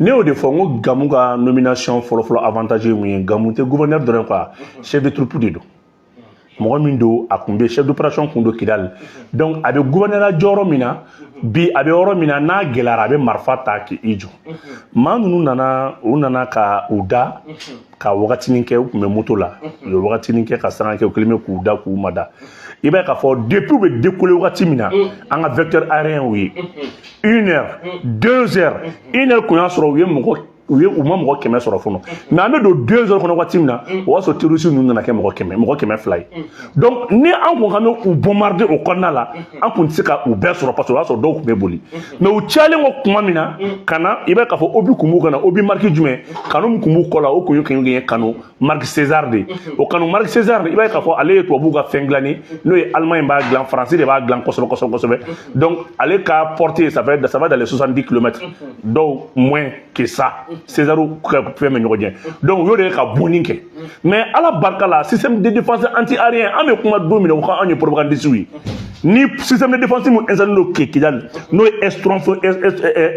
Ne y'o de fɔ n ko Gamou ka nomination fɔlɔfɔlɔ, avantage ye mun ye? Gamou tɛ gouverneur dɔrɔn quoi, chef de troupe de don. Mɔgɔ min don, a kun bɛ chef d'opération kun don Kidali. Donc a bɛ gouverneur jɔyɔrɔ min na bi, a bɛ yɔrɔ min na, n'a gɛlɛyara, a bɛ marifa ta k'i jɔ. Maa ninnu nana, u nana ka u da ka wagatinin kɛ. U tun bɛ moto la, u ye wagatinin kɛ ka sanga kɛ, u kɛlen bɛ k'u da k'u ma da. I b'a ye k'a fɔ depuis u bɛ décoller wagati min na, an ka vecteur aérien y'u ye une heure, 2 heures, une heure kun y'a sɔrɔ u ye mɔgɔ u ye u ma mɔgɔ 100 sɔrɔ fɔlɔ. Mais an bɛ don 2 heures kɔnɔ waati min na, o y'a sɔrɔ terroriste ninnu nana kɛ mɔgɔ 100, mɔgɔ 200 ye. Donc ni an kun k'an bɛ u bombarder o kɔnɔna la, an kun tɛ se ka u bɛɛ sɔrɔ, parce que o y'a sɔrɔ dɔw tun bɛ boli. Mais u cayalen kɔ tuma min na ka na, i b'a ye k'a fɔ obus kun b'u kan na, obus marque jumɛn? Canon min kun b'u kɔ la, o kun ye canon marque César de ye. O canon marque César, i b'a ye k'a fɔ ale ye tubabuw ka fɛn dilanni, n'o ye Allemagne b'a dilan, Faransi de b'a dilan kosɛbɛ kosɛbɛ kosɛbɛ. Donc ale ka portée, ça va dans les 70 kilomètres, dɔw moins que ça. César ka fɛn bɛ ɲɔgɔn jɛ. Donc u y'o de ye ka bonni kɛ. Mais Ala barika la, système de défense anti aérien, an bɛ kuma don min na, o ka anw ye propagandiste ye. Ni système de défense min installé don Kidali, n'o ye S-300,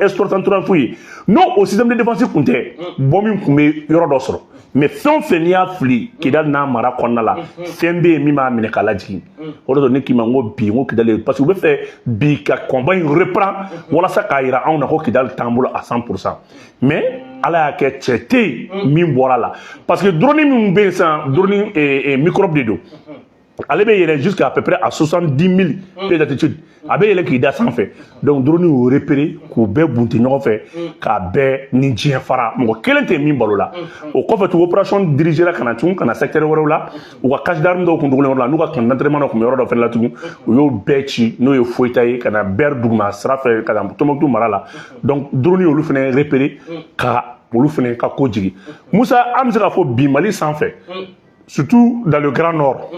S-300 ye, n'o o système de défense kun tɛ, bɔ min kun bɛ yɔrɔ dɔ sɔrɔ. Mais fɛn o fɛn n'i y'a fili Kidali n'a mara kɔnɔna la, fɛn bɛ yen min b'a minɛ k'a lajigin. O de ne k'i ma n ko bi, n ko Kidali, parce que u bɛ fɛ bi ka combat in reprend walasa k'a yira anw na ko Kidali t'an bolo à 100%. Mais Ala y'a kɛ, cɛ tɛ yen min bɔra la, parce que drone min bɛ yen sisan, drone microbe de don. Ale bɛ yɛlɛ jusqu'à peu près à 70 000 pieds d'altitude, a bɛ yɛlɛ k'i da sanfɛ. Donc drone y'o repéré k'u bɛɛ bunte ɲɔgɔn fɛ k'a bɛɛ ni diɲɛ fara, mɔgɔ kelen tɛ min balo la. O kɔfɛ tugun, opération dirigé ka na tugun ka na secteur wɛrɛw la. U ka cache d'armes dɔw kun dogolen yɔrɔ la, n'u ka camp d'entraînement dɔ kun bɛ yɔrɔ dɔ fɛnɛ la tugun, u y'o bɛɛ ci, n'o ye Foyita ye, ka na Bɛri duguma sira fɛ ka na Tɔnbukutu mara la. Donc drone y'olu fɛnɛ repéré ka olu fɛnɛ ka ko jigin. Musa, an bɛ se k'a fɔ bi, Mali sanfɛ, surtout dans le Grand Nord,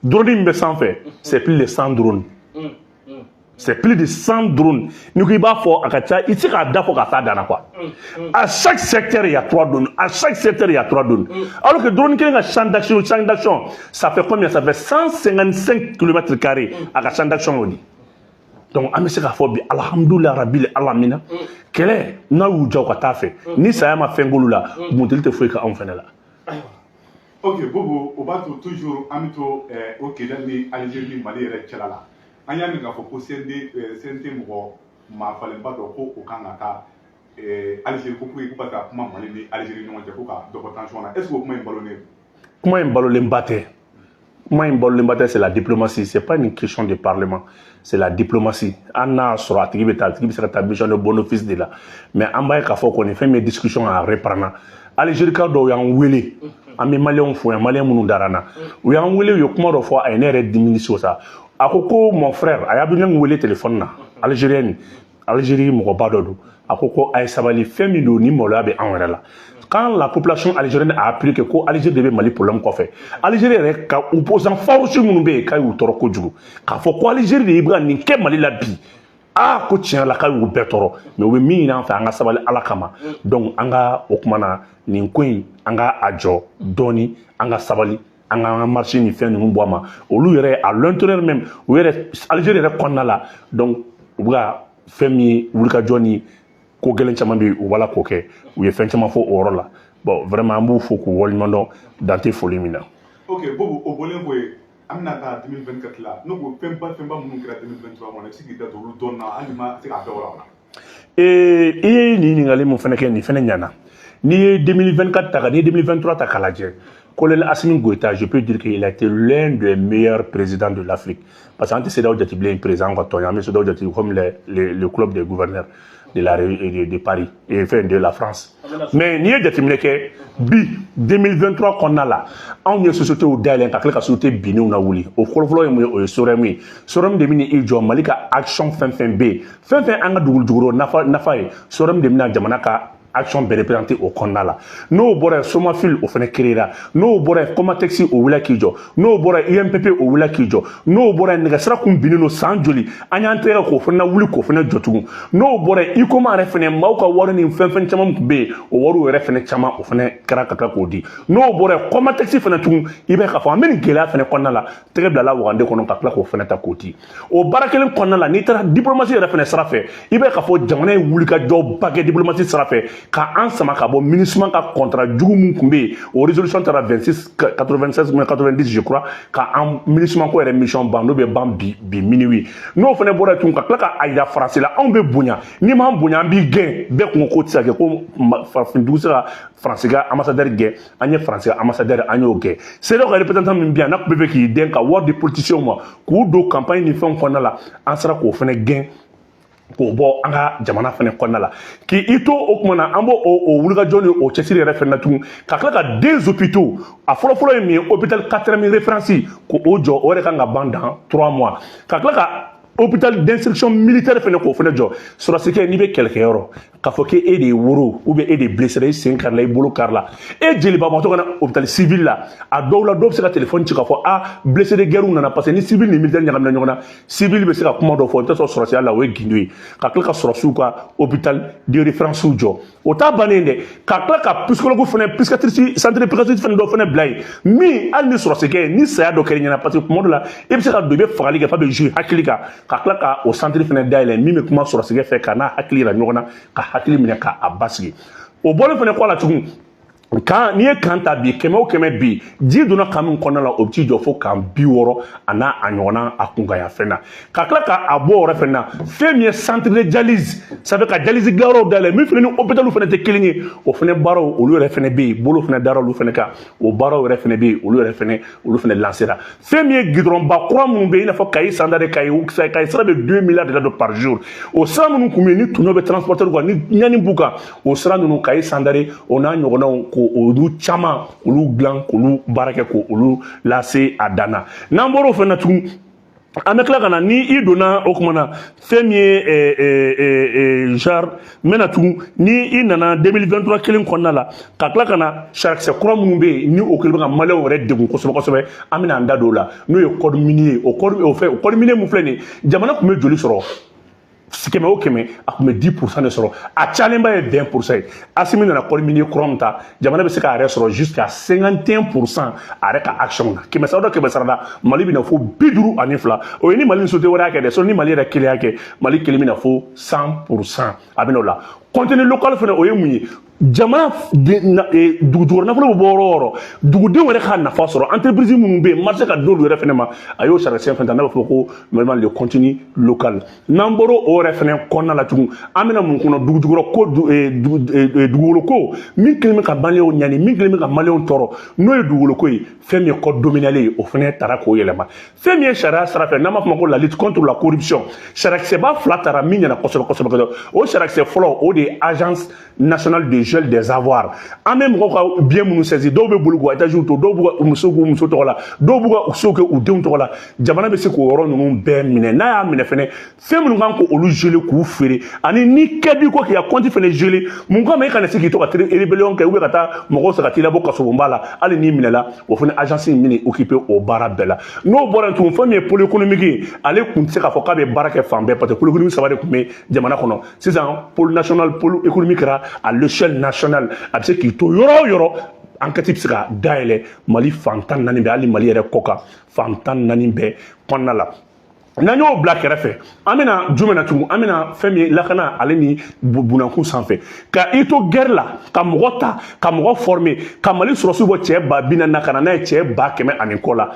drone min bɛ sanfɛ, c'est plus de 100 drones, c'est plus de 100 drones. N'i ko i b'a fɔ a ka ca, i tɛ se k'a da fɔ ka taa dan na quoi. À chaque secteur, il y a trois drones. À chaque secteur, il y a trois drones, alors que drone kelen ka champ d'action, ça fait combien? Ça fait 155 kilomètres carrés, a ka champ d'action y'o de. Donc an bɛ se k'a fɔ bi, alhamdulilayi rabil alamina, kɛlɛ n'a y'u ja, u ka taa fɛ. Ni saya ma fɛn k'olu la, bunteli tɛ foyi kɛ anw fɛnɛ la. Ok Bobo, o b'a to toujours an bɛ to o Kidali ni Algérie ni Mali yɛrɛ cɛla la. An y'a mɛn k'a fɔ ko CND, CNT mɔgɔ maa falenba dɔ ko o kan ka taa Algérie, ko pour que ko ka taa kuma Mali ni Algérie ɲɔgɔn cɛ, ko ka dɔ bɔ tension na. Est ce que o kuma in balolen don? Kuma in balolenba tɛ, kuma in balolenba tɛ. C'est la diplomatie, c'est pas une question de parlement, c'est la diplomatie. An n'a sɔrɔ a tigi bɛ taa, a tigi bɛ se ka taa mission de bon office de la. Mais an b'a ye k'a fɔ kɔni, fɛn min ye discussion a reprendre, Algérie ka dɔw y'an wele, an bɛ maliyɛnw fo yan, maliyɛn minnu dara an na, u y'an wele, u ye kuma dɔ fɔ, a ye ne yɛrɛ dimini so sa. A ko ko mon frère, a y'a bɛ wele téléphone na, algérien, Algérie mɔgɔba dɔ don. A ko ko a ye sabali, fɛn min don, ni maloya bɛ anw yɛrɛ la. Quand la population algérienne a appris que ko Algérie de bɛ Mali problème kɔfɛ, Algérie yɛrɛ ka opposant farouche minnu bɛ yen, k'a y'u tɔɔrɔ kojugu, k'a fɔ ko Algérie de bɛ ka nin kɛ Mali la bi, aa, ko tiɲɛ la, k'a y'u bɛɛ tɔɔrɔ. Mais u bɛ min ɲini an fɛ, an ka sabali Ala kama. Donc an ka o kuma na, nin ko in, an ka a jɔ dɔɔni, an ka sabali, an ka an ka marché ni fɛn ninnu bɔ a ma. Olu yɛrɛ, à l'intérieur même, u yɛrɛ, Algérie yɛrɛ kɔnɔna la, donc u bɛ ka fɛn min wulikajɔ ni ko gɛlɛn caman bɛ yen, u b'a la k'o kɛ. U ye fɛn caman fɔ o yɔrɔ la. Bon, vraiment, an b'u fo k'u waleɲuman dɔn, dan tɛ foli min na. Ok Bobo, o bɔlen kɔ yen, an bɛna taa 2024 la. Ne ko fɛnba minnu kɛra 2023 kɔnɔ, i bɛ se k'i da don olu dɔɔnin na, hali ni ma se k'a bɛɛ walawala? I ye nin ɲininkali mun fana kɛ, nin fana ɲɛna. N'i ye 2024 ta ka, n'i ye 2023 ta k'a lajɛ, Colonel Assimi Goïta, je peux dire qu'il a été l'un des meilleurs présidents de l'Afrique. Parce qu'an tɛ CEDEAO jate bilen président ka tɔn ye, an bɛ CEDEAO jate comme le club des gouverneurs de Paris et enfin de la France. Mais n'i ye jateminɛ kɛ bi 2023 kɔnɔna la, anw ye société dayɛlɛ ka tila ka société binnenw na wuli. O fɔlɔfɔlɔ ye mun ye? O ye SOREM ye. SOREM de bɛ i jɔ Mali ka action fɛn fɛn bɛ yen, fɛn fɛn an ka dugu jukɔrɔ nafa ye, SOREM de bɛna jamana ka Action bɛɛ représenté o kɔnɔna la. N'o bɔra yen, Somafil, o fana créera. N'o bɔra yen, Comatex, o wulila k'i jɔ. N'o bɔra yen, UMPP, o wulila k'i jɔ. N'o bɔra yen, nɛgɛsira kun binnen don san joli, an y'an tɛgɛ k'o fana wuli k'o fana jɔ tugun. N'o bɔra yen, Huicoma yɛrɛ fana, maaw ka wari ni fɛn fɛn caman tun bɛ yen, o wariw yɛrɛ fana caman, o fana kɛra ka tila k'o di. N'o bɔra yen, Comatex fana tugun, i bɛ k'a fɔ an bɛ nin gɛlɛya fana kɔnɔna la, tɛgɛ bilala wagande kɔnɔ ka tila k'o fana ta k'o di. O baara kelen kɔnɔna la, n'i taara diplomatie yɛrɛ fana sira fɛ, i bɛ k'a fɔ jamana ye wulikajɔba kɛ diplomatie sira fɛ ka an sama ka bɔ MINUSMA ka contrat jugu mun tun bɛ yen. O résolution taara 26 96 90, je crois, ka an MINUSMA ko yɛrɛ mission ban, n'o bɛ ban bi bi minuit. N'o fana bɔra yen tun, ka tila ka a yira Faransi la, anw bɛ bonya, n'i m'an bonya, an b'i gɛn. Bɛɛ kun ko k'o tɛ se ka kɛ, ko farafin dugu se ka Faransi ka ambassadeur gɛn. An ye Faransi ka ambassadeur, an y'o gɛn. CEDEAO ka représentant min bɛ yan, n'a tun bɛ fɛ k'i den ka wari di politiciens ma k'u don campagne ni fɛnw kɔnɔna la, an sera k'o fana gɛn k'o bɔ an ka jamana fana kɔnɔna la. K'i to o tuma na, an b'o o wulikajɔ ni o cɛsiri yɛrɛ fana na tugun, ka tila ka deux hôpitaux. A fɔlɔfɔlɔ ye min ye, hôpital quatrième référence, k'o jɔ, o yɛrɛ kan ka ban dans 3 mois. Ka tila ka hôpital d'instruction militaire fana, k'o fana jɔ. Sɔrɔsikɛ, n'i bɛ kɛlɛkɛyɔrɔ, k'a fɔ k'e de ye woro ou bien e de blessé, i sen karila, i bolo karila, e jelibabatɔ ka na hôpital civil la, a dɔw la, dɔw bɛ se ka téléphone ci k'a fɔ a blessé de guerre nana, parce que ni civil ni militaire ɲagamina ɲɔgɔn na, civil bɛ se ka kuma dɔ fɔ, i bɛ taa sɔrɔ sɔrɔsiya la, o ye gindo ye. Ka tila ka sɔrɔsiw ka hôpital de référence jɔ, o t'a bannen dɛ, ka tila ka psychologue fana, psychiatrice, centre psychiatrique fana dɔ fana bila yen, min hali ni sɔrɔsikɛ ni saya dɔ kɛra ɲɛna, parce que tuma dɔ la, i bɛ se ka don, i bɛ fagali kɛ f'a bɛ jouer hakili kan, ka tila ka o centre fana dayɛlɛ, min bɛ kuma sɔrɔsikɛ fɛ ka n'a hakili yira ɲɔgɔn na, ka hakili minɛ k'a basigi. O bɔlen fana kɔ la tugun, kan n'i ye kan ta bi, kɛmɛ o kɛmɛ bi, ji donna kan min kɔnɔna la, o bɛ t'i jɔ fo kan 60 a n'a a ɲɔgɔnna a kunkanya fɛn na. Ka tila ka a bɔ o yɔrɔ fɛn na, fɛn min ye centre de dialyse, ça fait ka dialyse dilanyɔrɔw dayɛlɛ, min fana ni hôpital fana tɛ kelen ye, o fana baaraw, olu yɛrɛ fana bɛ yen, bolo fana dara olu fana kan, o baaraw yɛrɛ fana bɛ yen, olu yɛrɛ fana, olu fana lancera. Fɛn min ye goudron ba kura minnu bɛ yen, i n'a fɔ Kayi Sandare, Kayi sira bɛ 2 milliards de par jour, o sira minnu tun bɛ yen ni tɔnɔ bɛ transporteur kan, ni ɲani b'u kan, o sira ninnu, Kayi Sandare, o n'a ɲɔgɔnnaw, ko olu caman, olu dilan k'olu baara kɛ k'olu lase a dan na. N'an bɔr'o fana na tugun, an bɛ tila ka na, ni i donna o tuma na, fɛn min ye genre n bɛna tugun, ni i nana 2023 kelen kɔnɔna la, ka tila ka na sariyakisɛ kura minnu bɛ yen, ni o kɛlen bɛ ka maliyɛnw yɛrɛ degun kosɛbɛ kosɛbɛ, an bɛna an da don o la, n'o ye code minier ye. O code, o fɛn, o code minier mun filɛ nin ye, jamana tun bɛ joli sɔrɔ kɛmɛ o kɛmɛ? A tun bɛ 10% de sɔrɔ, a cayalenba ye 20% ye. Asimi nana code minier kura min ta, jamana bɛ se k'a yɛrɛ sɔrɔ jusqu'à 51% a yɛrɛ ka action na. Kɛmɛ sarada kɛmɛ sarada, Mali bɛna fo 52. O ye ni Mali ni société wɛrɛ y'a kɛ dɛ, sinon ni Mali yɛrɛ kelen y'a kɛ, Mali kelen bɛna fo 100%, a bɛ n'o la. Contenu local fana, o ye mun ye? Jamana dugujukɔrɔ nafolo bɛ bɔ yɔrɔ o yɔrɔ, dugudenw yɛrɛ ka nafa sɔrɔ, entreprise minnu bɛ yen, marché ka d'olu yɛrɛ fana ma, a y'o sariya sen fɛn ta, n'a bɛ fɔ ko vraiment le contenu local. N'an bɔra o yɛrɛ fana kɔnɔna la tugun, an bɛna mun kɔnɔ? Dugujukɔrɔ ko, dugukolo ko min kɛlen bɛ ka maliyɛnw ɲani, min kɛlen bɛ ka maliyɛnw tɔɔrɔ, n'o ye dugukolo ko ye, fɛn min ye code domanial ye, o fana taara k'o yɛlɛma. Fɛn min ye sariya sira fɛ, n'an b'a fɔ ma ko la lutte contre la corruption, sariyakisɛba fila taara min ɲɛna kosɛbɛ kosɛbɛ kosɛbɛ. O sariyakisɛ fɔlɔ, o de ye Agence nationale de gel des avoirs. An bɛ mɔgɔw ka bien minnu saisi, dɔw bɛ boli k'u étage to, dɔw b'u ka muso k'u muso tɔgɔ la, dɔw b'u ka so kɛ u denw tɔgɔ la. Jamana bɛ se k'o yɔrɔ ninnu bɛɛ minɛ. N'a y'a minɛ fɛnɛ, fɛn minnu kan k'olu geler k'u feere, ani ni kɛ b'i kɔ k'i ka compte fɛnɛ geler, mun kama e kana se k'i to ka rébellion kɛ ou bien ka taa mɔgɔw sɔrɔ ka t'i labɔ kasobonba la, hali n'i minɛla, o fana agence in bɛna occuper o baara bɛɛ la. N'o bɔra yen tugun, fɛn min ye pôle économique ye, ale tun tɛ se k'a fɔ k'a bɛ baara kɛ fan bɛɛ, parce que pôle économique saba de tun bɛ jamana kɔnɔ. Sisan, pôle national, pôle économique kɛra à l'échelle nationale, a bɛ se k'i to yɔrɔ o yɔrɔ, enquête bɛ se ka dayɛlɛ Mali fan 14 bɛɛ, hali Mali yɛrɛ kɔ kan, fan 14 bɛɛ kɔnɔna la. N'an y'o bila kɛrɛfɛ, an bɛna jumɛn na tugun? An bɛna fɛn min ye lakana, ale ni bunakun sanfɛ, ka i to guerre la, ka mɔgɔ ta, ka mɔgɔ former, ka Mali sɔrɔsiw bɔ cɛ 40 000 na ka na n'a ye cɛ 100 000 ani kɔ la,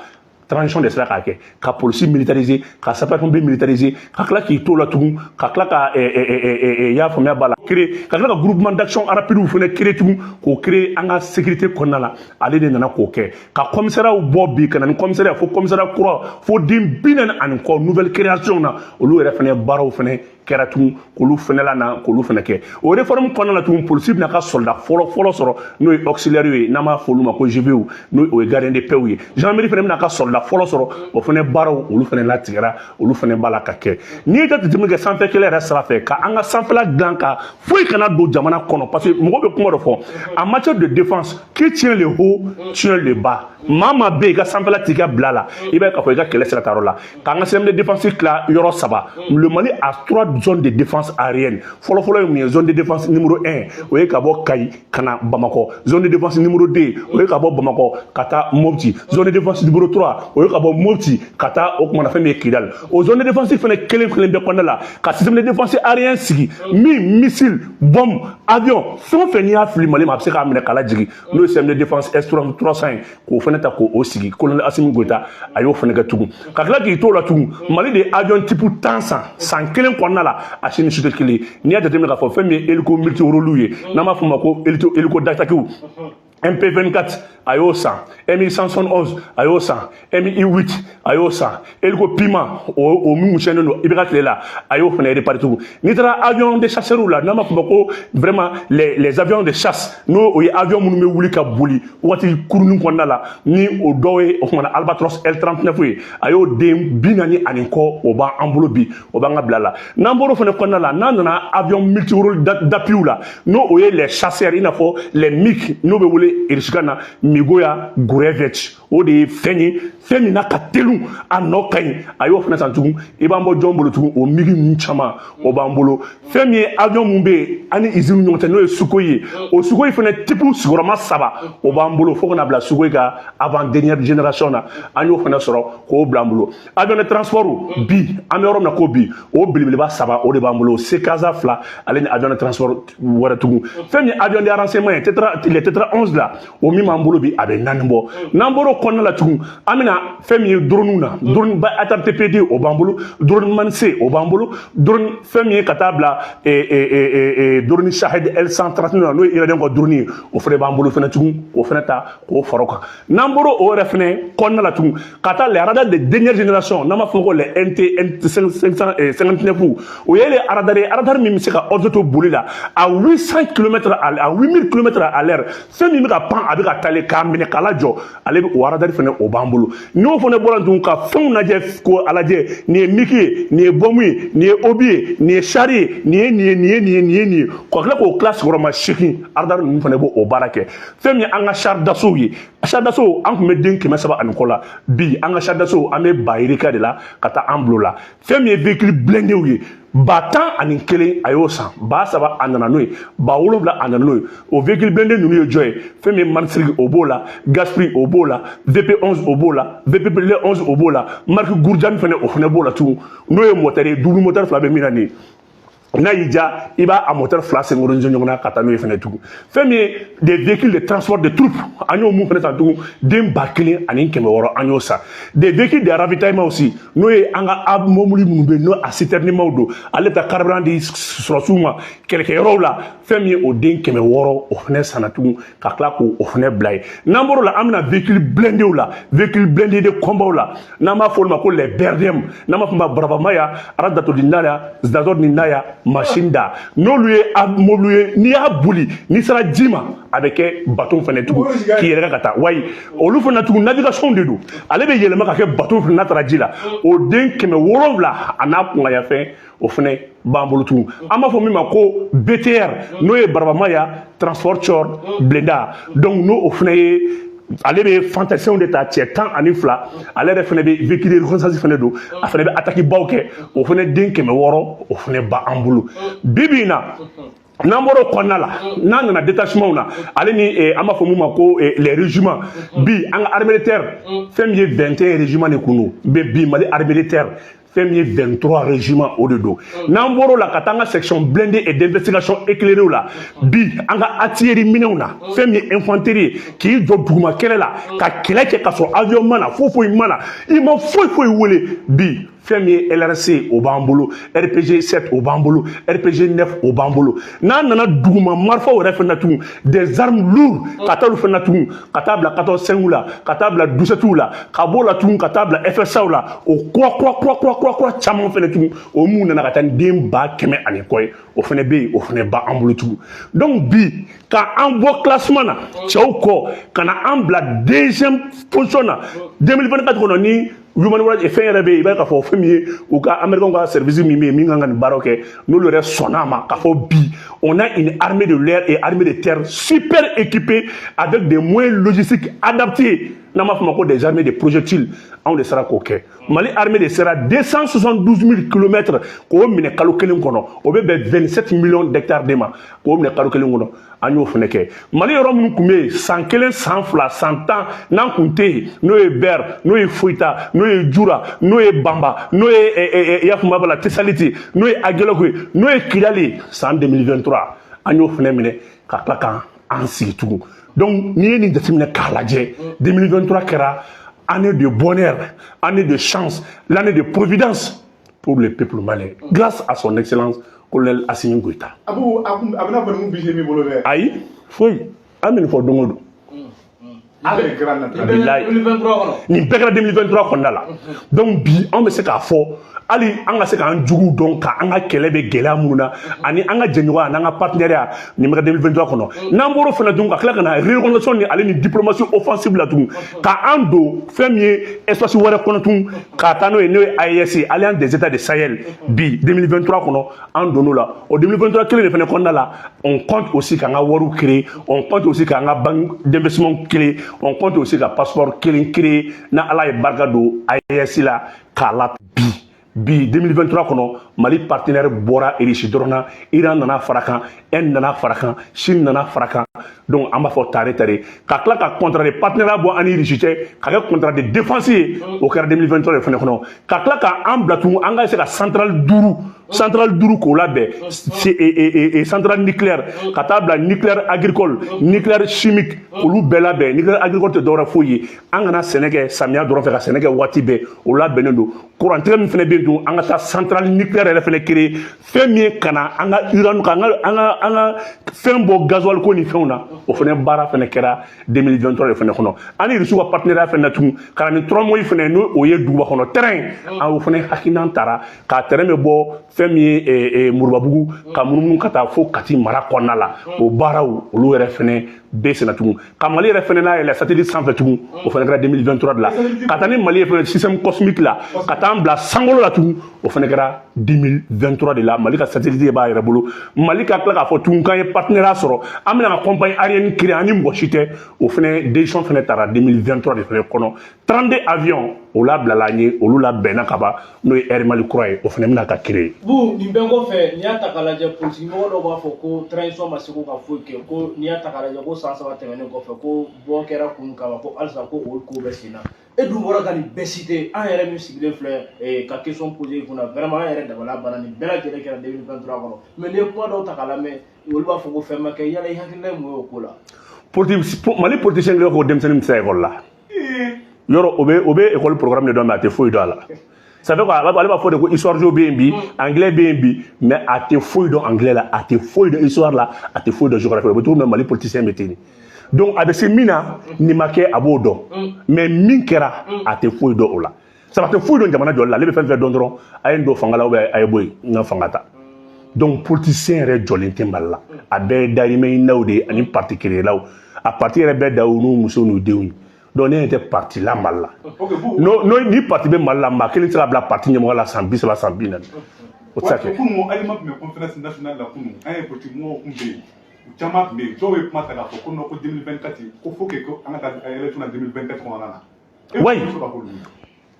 transition de sera k'a kɛ, ka polisi militariser, ka sapeur-pompier militariser, ka tila k'i to la tugun, ka tila ka, i y'a faamuya b'a la, créer, ka tila ka groupement d'action rapide fana créer tugun, k'o créer an ka sécurité kɔnɔna la. Ale de nana k'o kɛ, ka commissariat bɔ bi ka na ni commissariat, fo commissariat kura, fo den 40 ani kɔ, nouvelle création na, olu yɛrɛ fana baaraw fana kɛra tugun, k'olu fɛnɛ la na, k'olu fɛnɛ kɛ. O réforme kɔnɔna la tugun, polisi bɛna ka soldat fɔlɔ fɔlɔ sɔrɔ, n'o ye auxiliaire ye, n'an b'a fɔ olu ma ko GVw, n'o o ye gardien de paix ye. Gendarmerie fɛnɛ bɛna ka soldat fɔlɔ sɔrɔ. O fɛnɛ baaraw, olu fɛnɛ latigɛra, olu fɛnɛ b'a la ka kɛ. N'i ye jateminɛ kɛ sanfɛ kɛlɛ yɛrɛ sira fɛ, ka an ka sanfɛla dilan ka foyi kana don jamana kɔnɔ, parce que mɔgɔw bɛ kuma dɔ fɔ en matière de défense: qui tient le haut tient le bas. Maa maa bɛ yen, i ka sanfɛla t'i ka bila la, i b'a ye k'a fɔ i ka kɛlɛ sira ta yɔrɔ la. K'an ka système de défense tila yɔrɔ saba. Le Mali a trois zones de défense aérienne. Fɔlɔfɔlɔ ye mun ye? Zone de défense numéro 1, o ye ka bɔ Kayi ka na Bamakɔ. Zone de défense numéro 2, o ye ka bɔ Bamakɔ ka taa Mopti. Zone de défense numéro 3, o ye ka bɔ Mopti ka taa, o kumana, fɛn min ye Kidal. O zone de défense fɛnɛ kelen kelen bɛɛ kɔnɔna la, ka système de défense aérien sigi min missile, bombe, avion, fɛn o fɛn n'i y'a fili Mali ma, a bɛ se k'a minɛ k'a lajigin, n'o ye système de défense S-300 ye, k'o fɛnɛ ta k'o sigi. Colonel Assimi Goïta, a y'o fɛnɛ kɛ tugun. Ka tila k'i t'o la tugun, Mali de ye avion type 10 san san kelen kɔnɔna la, a si ni si tɛ kelen ye. N'i y'a jateminɛ k'a fɔ fɛn min ye hélico multirôle ye, n'an b'a fɔ o ma ko hélico d'attaque, MP24, a y'o san, Mi-171, a y'o san, Mi-8, a y'o san, hélico Puma, o min sɛnnen don IBK tile la, a y'o fana réparé tugun. N'i taara avion de chasseurs la, n'an b'a fɔ ma ko vraiment les avions de chasse, n'o o ye avion minnu bɛ wuli ka boli waati kurunin kɔnɔna la, ni o dɔw ye, o kumana, Albatros L39 ye, a y'o den 40 ani kɔ, o b'an bolo bi, o b'an ka bila la. N'an bɔr'o fana kɔnɔna la, n'an nana avion multirôle d'appui la, n'o o ye les chasseurs, i n'a fɔ les MiG, n'o bɛ wele irisikan na Migoya Gurevich, o de ye fɛn ye, fɛn min n'a ka teli, a nɔ ka ɲi, a y'o fana san tugun. I b'an bɔ jɔn bolo tugun? O MiG ninnu caman, o b'an bolo. Fɛn min ye avion mun bɛ yen ani usine ɲɔgɔn cɛ, n'o ye Sukhoi ye, o Sukhoi fana type sigiyɔrɔma saba, o b'an bolo, fo kana bila Sukhoi ka avant dernière génération na, an y'o fana sɔrɔ k'o bila an bolo. Avion de transport, bi an bɛ yɔrɔ min na ko bi, o belebeleba saba, o de b'an bolo: CKZ fila, ale ni avion de transport wɛrɛ tugun. Fɛn min ye avion de renseignement ye, Tetra, les Tetra 11 la, o min b'an bolo bi, a bɛ naani bɔ. N'an bɔr'o kɔnɔna la tugun, an bɛna fɛn min ye drone na, drone Bayraktar TB2, o b'an bolo, drone Manse, o b'an bolo, drone fɛn min ye ka taa bila drone Shahed L139 na, n'o ye iranien ka drone ye, o fana b'an bolo fana tugun, k'o fana ta k'o fara o kan. N'an bɔr'o o yɛrɛ fana kɔnɔna la tugun, ka taa les radars de dernière génération, n'an b'a fɔ ko les NT 559, o ye les radars ye, radar min bɛ se ka ordre to boli la à 800 km à 8000 km à l'heure. Fɛn min bɛ ka pan, a bɛ ka taalen k'a minɛ k'a lajɔ, ale bɛ o radar fana, o b'an bolo. N'o fana bɔra tugun, ka fɛnw lajɛ k'o a lajɛ, nin ye MiG ye, nin ye bombe ye, nin ye obus ye, nin ye char ye, nin ye nin ye, nin ye nin ye, nin ye nin ye, ka tila k'o tila sigiyɔrɔma 8, radar ninnu fana b'o baara kɛ. Fɛn min ye an ka char d'assaut ye, char d'assaut, an tun bɛ den 300 ani kɔ la, bi an ka char d'assaut, an bɛ ba yirika de la ka taa an bilo la. Fɛn min ye véhicule blindé ye, 11 000, a y'o san, 3000, a nana n'o ye, 7000, a nana n'o ye. O véhicule blindé ninnu ye jɔn ye? Fɛn min ye Mansiri, o b'o la, Gaspri, o b'o la, VP11, o b'o la, VP11, o b'o la, marque Gourdiane fɛnɛ, o fɛnɛ b'o la tugun, n'o ye moteur ye, double moteur fila bɛ min na nin ye. N'a y'i diya, i b'a a moteur fila synchroniser ɲɔgɔn na ka taa n'o ye fɛnɛ tugun. Fɛn min ye des véhicules de transport de troupes, an y'o mun fɛnɛ san tugun, den 1600, an y'o san. Des véhicules de ravitaillement aussi, n'o ye an ka mobili minnu bɛ yen, n'o a citerne maw don, ale bɛ taa carburant di sɔrɔsiw ma kɛlɛkɛyɔrɔw la, fɛn min ye o den 600, o fɛnɛ sanna tugun, ka tila k'o fɛnɛ bila yen. N'an bɔr'o la, an bɛna véhicule blindé la, véhicule blindé de combat la, n'an b'a fɔ olu ma ko les BRDM, n'an b'a fɔ ma Barabamaya, Aradatodinaya, Zdazor-Ninaya, machine da, n'olu ye a mobili ye, n'i y'a boli, n'i sera ji ma, a bɛ kɛ bateau fɛnɛ tugun k'i yɛrɛ ka taa wayi. Olu fana tugun, navigation de don, ale bɛ yɛlɛma ka kɛ bateau fɛnɛ n'a taara ji la. O den 700 a n'a kungayafɛn, o fɛnɛ b'an bolo tugun. An b'a fɔ min ma ko BTR, n'o ye Barabamaya transporteur blindé. Donc n'o o fɛnɛ ye, ale bɛ fantassins de ta, cɛ 12, ale yɛrɛ fɛnɛ bɛ véhicule de reconnaissance fɛnɛ don, a fɛnɛ bɛ attaque baw kɛ, o fɛnɛ den 600, o fɛnɛ b'an bolo bi bi in na. N'an bɔra o kɔnɔna la, n'an nana détachement na, ale ni an b'a fɔ mun ma ko les régiments, bi an ka armée de terre, fɛn min ye 21 régiment de kun don, mais bi Mali armée de terre, fɛn min ye 23 régiments, o de don. N'an bɔr'o la ka taa an ka section blindée et d'investigation éclairée la, bi an ka artillerie minɛnw na, fɛn min ye infanterie ye, k'i jɔ duguma kɛlɛ la ka kɛlɛ kɛ ka sɔrɔ avion ma na, foyi foyi ma na, i ma foyi foyi wele, bi Fɛn min ye LRC, o b'an bolo. RPG 7, o b'an bolo. RPG 9, o b'an bolo. N'an nana duguma marifaw yɛrɛ fɛnɛ na tugun, des armes lourdes, ka taa olu fɛnɛ na tugun, ka taa bila 14 5 la, ka taa bila 17 la, ka b'o la tugun ka taa bila FSA la, o kura kura kura kura kura kura caman fɛnɛ tugun, o mun nana ka taa ni den 100 000 ani kɔ ye, o fɛnɛ bɛ yen, o fɛnɛ b'an bolo tugun. Donc bi, ka an bɔ classement na cɛw kɔ, ka na an bila deuxième position na 2024 kɔnɔ, ni Human Rights fɛn yɛrɛ bɛ yen, i b'a ye k'a fɔ fɛn min ye u ka Américains ka service min bɛ yen, min kan ka nin baaraw kɛ, n'olu yɛrɛ sɔnna a ma k'a fɔ bi, on a une armée de l'air et armée de terre super équipée avec des moyens logistiques adaptés, n'an b'a fɔ ma ko des armées de projectiles. Anw de sera k'o kɛ. Mali armée de sera 272 000 kilomètres k'o minɛ kalo kelen kɔnɔ, o bɛ bɛn 27 millions d'hectares de ma, k'o minɛ kalo kelen kɔnɔ. An y'o fana kɛ. Mali yɔrɔ minnu tun bɛ yen san 1, san 2, san 10 n'an kun tɛ yen, n'o ye Bɛr, n'o ye Foyita, n'o ye Jura, n'o ye Banba, n'o ye i y'a faamu b'a la, Tesaliti, n'o ye Agelɔku ye, n'o ye Kidali ye, san 2023 an y'o fana minɛ ka tila k'an sigi tugun. Donc n'i ye nin jateminɛ k'a lajɛ, 2023 kɛra année de bonheur, année de chance, l'année de providence pour le peuple malien, grâce à son excellence colonel Assimi Goïta. Abu, a kun a bɛna fɔ nin budget min bolo dɛ. Ayi, foyi, an bɛ nin fɔ don o don. A bɛ grand naturel. Bilayi. 2023 kɔnɔ. Nin bɛɛ kɛra 2023 kɔnɔna la. Donc bi, anw bɛ se k'a fɔ hali an ka se k'an juguw dɔn, ka an ka kɛlɛ bɛ gɛlɛya minnu na, ani an ka jɛɲɔgɔnya n'an ka partenariat, nin bɛ kɛ 2023 kɔnɔ. N'an bɔr'o fana dun, ka tila ka na réorganisation ni ale ni diplomatie offensive la tugun, ka an don fɛn min ye espace wɛrɛ kɔnɔ tugun, ka taa n'o ye, n'o ye AES, Alliance des États de Sahel. Bi 2023 kɔnɔ, an donn'o la. O 2023 kelen de fana kɔnɔna la, on compte aussi k'an ka wariw créer, on compte aussi k'an ka banque d'investissement créer, on compte aussi ka passeport kelen créer, na Ala ye barika don AES la k'a la. Bi 2023 kɔnɔ, Mali partenaire bɔra Russie dɔrɔn na, Iran nana fara kan, Inde nana fara kan, Chine nana fara kan. Donc an b'a fɔ tare tare, ka tila ka contrat de partenariat bɔ an ni Russie cɛ, ka kɛ contrat de défense ye, o kɛra 2023 de fana kɔnɔ. Ka tila ka an bila tugun, an ka se ka centrale duuru k'o labɛn, centrale nucléaire, ka taa bila nucléaire agricole, nucléaire chimique, olu bɛɛ labɛn. Nucléaire agricole tɛ dɔwɛrɛ foyi ye, an kana sɛnɛ kɛ samiya dɔrɔn fɛ, ka sɛnɛ kɛ waati bɛɛ, o labɛnnen don. Kurantigɛ min fana bɛ yen tun, an ka taa centrale nucléaire yɛrɛ fana créer, fɛn min ye ka na an ka uranium, ka an ka fɛn bɔ gasoil ko ni fɛnw na, o fana baara fana kɛra 2023 de fana kɔnɔ. An ni Rusiw ka partenariat fana na tugun, ka na ni tramway fana, n'o o ye duguba kɔnɔ train, an o fana hakilina tara k'a train bɛ bɔ fɛn min ye Murubabugu ka munumunu ka taa fo Kati mara kɔnɔna la, o baaraw olu yɛrɛ fana bɛ senna tugun. Ka Mali yɛrɛ fana n'a yɛlɛ satellite sanfɛ tugun, o fana kɛra 2023 de la. Ka taa ni Mali ye fana système cosmique la, ka taa an bila sankolo la tugun, o fana kɛra 2023 de la. Mali ka satellite b'a yɛrɛ bolo. Mali ka tila k'a fɔ tugun k'an ye partenariat sɔrɔ, an bɛna ka compagnie aérienne créer, an ni mɔgɔ si tɛ, o fana décision fana tara 2023 de fana kɔnɔ. 32 avions o labilala an ye, olu labɛnna ka ban, n'o ye Air Mali kura ye, o fana bɛna ka créer. Bu, nin bɛɛ kɔfɛ, n'i y'a ta k'a lajɛ, politique mɔgɔ dɔw b'a fɔ ko transition ma se ko ka foyi kɛ, ko n'i y'a ta k'a lajɛ, ko san 3 tɛmɛnen kɔfɛ, ko bɔ kɛra kun kama, ko halisa ko o ko bɛ sen na. E dun bɔra ka nin bɛɛ citer. An yɛrɛ min sigilen filɛ ka question poser i kunna, vraiment an yɛrɛ dabala banna. Nin bɛɛ lajɛlen kɛra 2023 kɔnɔ, mais n'i ye kuma dɔw ta k'a lamɛn, olu b'a fɔ ko fɛn ma kɛ. Yala i hakilina ye mun ye o ko la? Mali politicien kelen ko denmisɛnnin bɛ se école la yɔrɔ, o bɛ école programme de dɔn, mais a tɛ foyi dɔn a la. Ça fait quoi? Ale b'a fɔ de ko histoire géo bɛ yen bi, anglais bɛ yen bi, mais a tɛ foyi dɔn anglais la, a tɛ foyi dɔn histoire la, a tɛ foyi dɔn géographie la. O bɛ cogo min na, Mali politicien bɛ ten de. Donc a bɛ se min na, nin ma kɛ, a b'o dɔn, mais min kɛra, a tɛ foyi dɔn o la. Sabu a tɛ foyi dɔn jamana jɔli la. Ale bɛ fɛn fɛn dɔn dɔrɔn, a ye n don fanga la, ou bien a ye bɔ yen, n ka fanga ta. Donc politicien yɛrɛ jɔlen tɛ Mali la. A bɛɛ ye dahirimɛ ɲininaw de ye ani parti créelaw. A parti yɛrɛ bɛɛ da u n'u musow n'u denw ye. Donc ne ɲɛ tɛ parti la Mali la. No, ni parti bɛ Mali la, maa kelen tɛ se ka bila parti ɲɛmɔgɔ la san 30, san 40, o tɛ se ka kɛ. Kunun, Alima tun bɛ conférence nationale la kunun. An ye politique mɔgɔw kun bɛ yen, u caman tun bɛ yen. Dɔw ye kuma ta k'a fɔ ko non, ko 2024, ko faut que ko an ka taa élection na 2024 kɔnɔna na. Oui,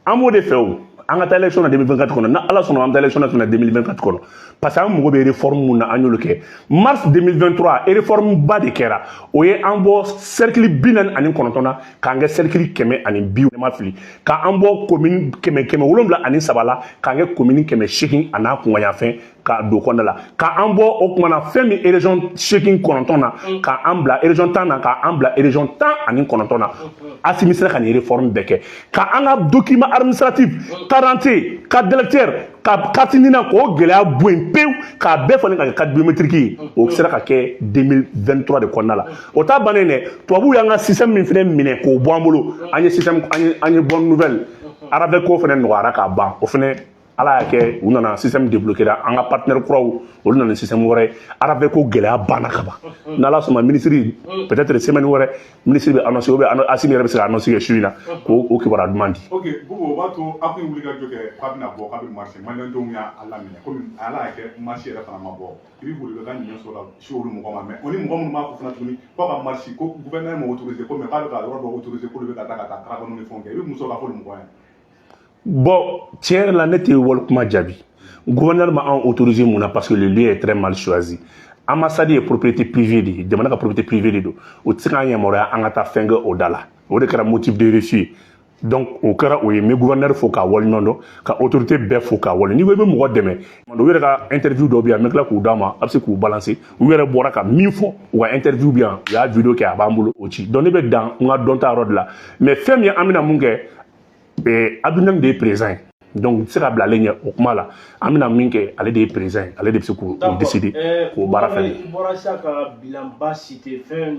an b'o de fɛ o, an ka taa élection na 2024 kɔnɔ. Na Ala sɔnna, an bɛ taa élection na 2024 kɔnɔ, parce que an mago bɛ réforme mun na, an y'olu kɛ. Mars 2023, réforme ba de kɛra. O ye an bɔ cercle 49 na k'an kɛ cercle 120, ma fili, k'an bɔ commune 773 la k'an kɛ commune 800 a n'a kunkanyanfɛn ka don kɔnɔna la, k'an bɔ o kuma na fɛn min région 8 9 na, k'an bila région 10 na, k'an bila région 19 na. Asimi sera ka nin réforme bɛɛ kɛ, k'an ka document administratif Carte d'identité, carte d'électeur, ka carte NINA, k'o gɛlɛya bɔ yen pewu, k'a bɛɛ falen ka kɛ carte biométrique ye, o sera ka kɛ 2023 de kɔnɔna la. O t'a bannen dɛ. Tubabuw y'an ka système min fɛnɛ minɛ k'o bɔ an bolo, an ye système, an ye bonne nouvelle, RAVEC ko fɛnɛ nɔgɔyara k'a ban. O fɛnɛ, Ala y'a kɛ, u nana système débloqué la. An ka partenaire kuraw, olu nana ni système wɛrɛ ye. RAVEC ko gɛlɛya banna ka ban. N'Ala sɔnna, ministre, peut-être semaine wɛrɛ, ministre bɛ annoncer, ou bien Assimi yɛrɛ bɛ se ka annoncer kɛ su in na k'o o kibaruya duman di. Ok Boubou, o b'a to aw kun wuli ka jɔ kɛ k'a bɛna bɔ, k'a bɛ marcher, maliyɛndenw y'a laminɛ. Komi Ala y'a kɛ, marche yɛrɛ fana ma bɔ, i bɛ welewelekan jumɛn sɔrɔ ka se olu mɔgɔ ma? Mais o ni mɔgɔ minnu b'a fɔ fana tuguni k'a ka marche, ko gouvernement ma autorisé, ko mais k'a bɛ ka yɔrɔ dɔ autorisé, k'olu bɛ ka taa caravane ni fɛnw kɛ, i bɛ mun sɔrɔ ka fɔ olu mɔgɔ ye? Bon, tiɲɛ yɛrɛ la, ne tɛ wali kuma jaabi. Gouverneur ma anw autorisé mun na? Parce que le lieu est très mal choisi. Ambassade ye propriété privée de ye, jamana ka propriété privée de don. O tɛ se k'an yamaruya an ka taa fɛn kɛ o da la. O de kɛra motif de refus ye. Donc o kɛra o ye. N bɛ gouverneur fo k'a waleɲuman dɔn, ka autorité bɛɛ fo k'a wale. N'i ko i bɛ mɔgɔ dɛmɛ, u yɛrɛ ka interview dɔ bɛ yan, n bɛ tila k'u d'a ma, a bɛ se k'u balancer. U yɛrɛ bɔra ka min fɔ u ka interview bɛ yan, u y'a vidéo kɛ, a b'an bolo, o ci. Donc ne bɛ dan n ka dɔnta yɔrɔ de la. Mais fɛn min ye, an bɛna mun kɛ? Abdoulaye de ye président ye, donc n tɛ se ka bila ale ɲɛ o kuma la. An bɛna min kɛ, ale de ye président ye, ale de bɛ se k'o décider k'o baara fɛn. I bɔra sisan ka bilanba citer, fɛn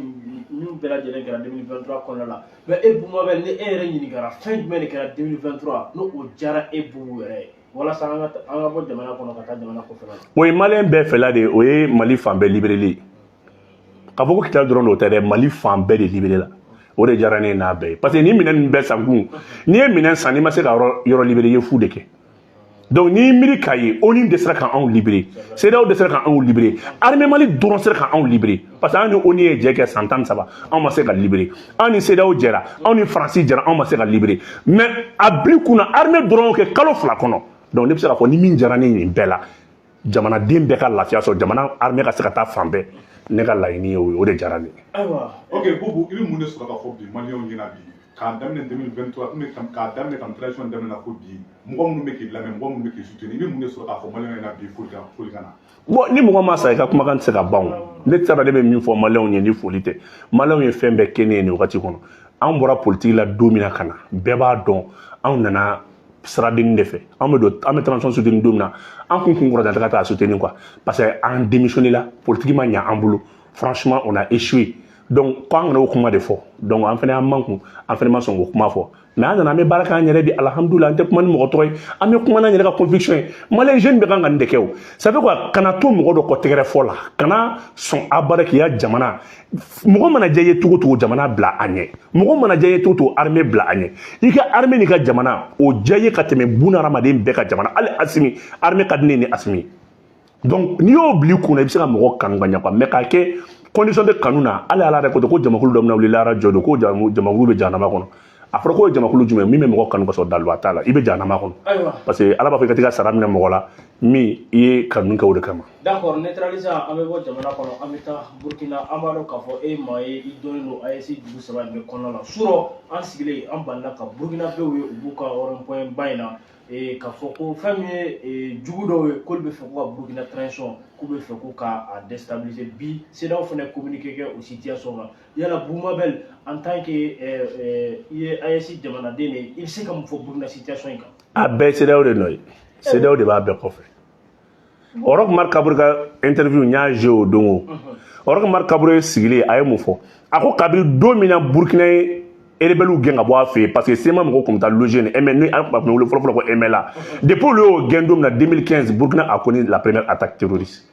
minnu bɛɛ lajɛlen kɛra 2023 kɔnɔna la. Mais e Boubou, ni e yɛrɛ ɲininkara, fɛn jumɛn de kɛra 2023 n'o o diyara e Boubou yɛrɛ ye, walasa an ka bɔ jamana kɔnɔ ka taa jamana kɔfɛla la? O ye maliyɛn bɛɛ fɛla de ye. O ye Mali fan bɛɛ libéré ye. K'a fɔ ko Kidali dɔrɔn de, o tɛ dɛ. Mali fan bɛɛ de libéré la, o de diyara ne ye n'a bɛɛ ye. Parce que ni minɛn ninnu bɛɛ san kun, n'i ye minɛn san, n'i ma se ka yɔrɔ libéré, i ye fu de kɛ. Donc n'i miiri k'a ye, ONU dɛsɛra ka anw libéré, CEDEAO dɛsɛra ka anw libéré, armée Mali dɔrɔn sera ka anw libéré. Parce que an ni ONU ye jɛ kɛ san 13, anw ma se ka libéré. An ni CEDEAO jɛra, anw ni Faransi jɛra, anw ma se ka libéré. Mais a bil'i kunna, armée dɔrɔn kɛ kalo 2 kɔnɔ. Donc ne bɛ se k'a fɔ ni min diyara ne ye nin bɛɛ la, jamanaden bɛɛ ka lafiya sɔrɔ, jamana armée ka se ka taa fan bɛɛ. Ne ka laɲini ye o ye, o de diyara ne ye. Ayiwa. Ok Boubou, i bɛ mun de sɔrɔ ka fɔ bi maliyɛnw ɲɛna bi, k'a daminɛ 2023, k'a daminɛ ka transition daminɛ fo bi, mɔgɔ minnu bɛ k'i lamɛn, mɔgɔ minnu bɛ k'i soutenir, i bɛ mun de sɔrɔ k'a fɔ maliyɛnw ɲɛna bi folikan na? Bon, ni mɔgɔ ma sa, i ka kumakan tɛ se ka ban o. Ne tɛ ne bɛ min fɔ maliyɛnw ye ni foli tɛ, maliyɛnw ye fɛn bɛɛ kɛ ne ye nin wagati kɔnɔ. Anw bɔra politique la don min na ka na, bɛɛ b'a dɔn, anw nana siradenni de fɛ. Anw bɛ don, an bɛ transition soutenir don min na, an kun kɔrɔta tɛ ka taa soutenir quoi, parce que an démissionné la, politique ma ɲɛ an bolo. Franchement, on a échoué. Donc ko an kana o kuma de fɔ. Donc an fana y'an mankun, an fana ma sɔn k'o kuma fɔ. Mais an nana, an bɛ baara k'an yɛrɛ bi, alhamdulilah. An tɛ kuma ni mɔgɔ tɔgɔ ye, an bɛ kuma n'an yɛrɛ ka conviction ye. Malien jeune bɛ kan ka nin de kɛ. O ça fait quoi? Kana to mɔgɔ dɔ kɔ tɛgɛrɛ fɔ la, kana sɔn abada k'i ya jamana. Mɔgɔ mana diya i ye cogo o cogo, jamana bila a ɲɛ. Mɔgɔ mana diya i ye cogo o cogo, armée bila a ɲɛ. I ka armée n'i ka jamana, o diya i ye ka tɛmɛ buna hadamaden bɛɛ ka jamana. Hali Assimi, armée ka di ne ni Assimi ye. Donc n'i y'o bila i kunna, i bɛ se ka mɔgɔ kanu ka ɲɛ quoi. Mais k'a kɛ condition tɛ kanu na. Hali Ala yɛrɛ ko ten ko jamakulu dɔ bɛna wuli lahara jɔ don, ko jamakulu bɛ jahanama kɔnɔ. A fɔra k'o ye jamakulu jumɛn? Min bɛ mɔgɔ kanu ka sɔrɔ daliba t'a la, i bɛ jahanama kɔnɔ. Parce que Ala b'a fɔ i ka t'i ka sara minɛ mɔgɔ la min i ye kanu kɛ o de kama. D'accord, neutralisant, an bɛ bɔ jamana kɔnɔ, an bɛ taa Burkina. An b'a dɔn k'a fɔ e ye maa ye, i dɔnnen don AES dugu saba in bɛɛ kɔnɔna la. Surɔ an sigilen, an balila ka Burkinabɛw ye, u b'u ka rond point ba in na, k'a fɔ ko fɛn min ye jugu dɔw ye, k'olu bɛ fɛ k'u ka Burkina transition, k'u bɛ fɛ k'u ka a déstabiliser. Bi CEDEAO fana communiqué kɛ o situation kan. Yala Boubou Mabel, en tant que i ye AES jamanaden de ye, i bɛ se ka mun fɔ Burkina situation in kan? A bɛɛ ye CEDEAO de nɔ ye, CEDEAO de b'a bɛɛ kɔfɛ. Roch Marc Kaboré ka interview, n y'a joué o don. O Roch Marc Kaboré sigilen, a ye mun fɔ? A ko kabini don min na Burkina ye rebelle gɛn ka bɔ a fɛ yen, parce que CMA mɔgɔw tun bɛ taa loger nin MN, ni an tun bɛ wele fɔlɔ-fɔlɔ ko MLA, depuis olu y'o gɛn don min na 2015, Burkina a connu la première attaque terroriste.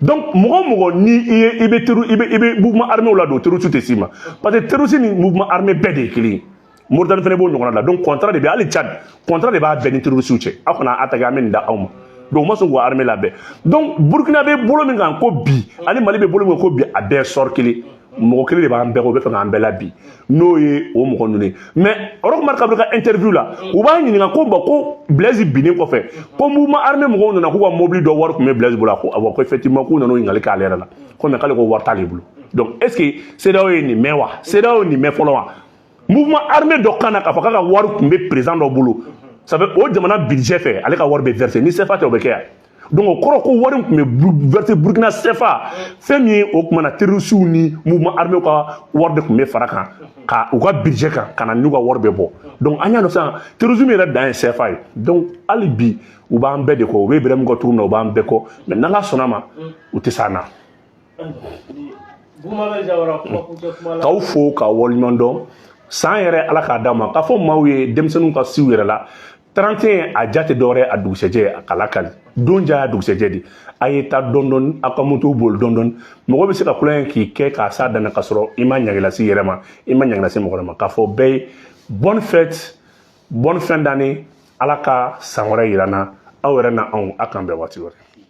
Donc mɔgɔ o mɔgɔ ni i ye i bɛ terro i bɛ i bɛ mouvement armé la don, terroriste tɛ s'i ma, parce que terroriste ni mouvement armé bɛɛ de ye kelen ye. Mauritanie fana b'o ɲɔgɔnna la. Donc contrat de bɛ, hali Tchad, contrat de b'a bɛɛ ni terroriste cɛ. Aw kana attaquer, an bɛ nin da aw ma. Donc u ma sɔn k'u armée labɛn. Donc Burkina bɛ bolo min kan ko bi, ani Mali bɛ bolo min kan ko bi, a bɛɛ ye sort kelen. Mɔgɔ kelen de b'an bɛɛ kɔ, u bɛ fɛ k'an bɛɛ la bi, n'o ye o mɔgɔ ninnu ye. Mais Roch Marc Kaboré ka interview la, u b'a ɲininka ko bon, ko Blaise binnen kɔfɛ, ko mouvement armé mɔgɔw nana k'u ka mobili dɔ wari tun bɛ Blaise bolo. A ko awɔ, ko effectivement, k'u nana o ɲininkali k'ale yɛrɛ la, ko mais k'ale ko wari t'ale bolo. Donc est ce que CEDEAO ye nin mɛn wa? CEDEAO ye nin mɛn fɔlɔ wa? Mouvement armé dɔ kan na k'a fɔ k'a ka wari tun bɛ président dɔ bolo, ça fait o jamana budget fɛ, ale ka wari bɛ verser ni CFA tɛ, o bɛ kɛ yan. Donc o kɔrɔ ko wari tun bɛ verser Burkina CFA. Fɛn min ye, o tuma na terroristes ni mouvement armé ka wari de tun bɛ fara kan ka u ka budget kan ka na n'u ka wari bɛ bɔ. Donc an y'a dɔn sisan, terrorisme yɛrɛ dan ye CFA ye. Donc hali bi u b'an bɛɛ de kɔ, u bɛ Ibrahim kɔ cogo min na, u b'an bɛɛ kɔ, mais n'Ala sɔnna ma, u tɛ s'an na. K'aw fo k'aw waleɲuman dɔn. San yɛrɛ, Ala k'a d'a ma k'a fɔ maaw ye, denmisɛnninw ka siw yɛrɛ la. 31 a ja tɛ dɔwɛrɛ, a dugusɛjɛ a kala kali don ja y'a dugusɛjɛ de. A ye taa dɔɔni dɔɔni, aw ka moto boli dɔɔni dɔɔni. Mɔgɔ bɛ se ka kulonkɛ k'i kɛ k'a s'a dan na, k'a sɔrɔ i ma ɲangi lase i yɛrɛ ma, i ma ɲangi lase mɔgɔ wɛrɛ ma. K'a fɔ bɛɛ ye bonne fête, bonne fin d'année. Ala ka san wɛrɛ yira n na, aw yɛrɛ na anw a k'an bɛn waati wɛrɛ.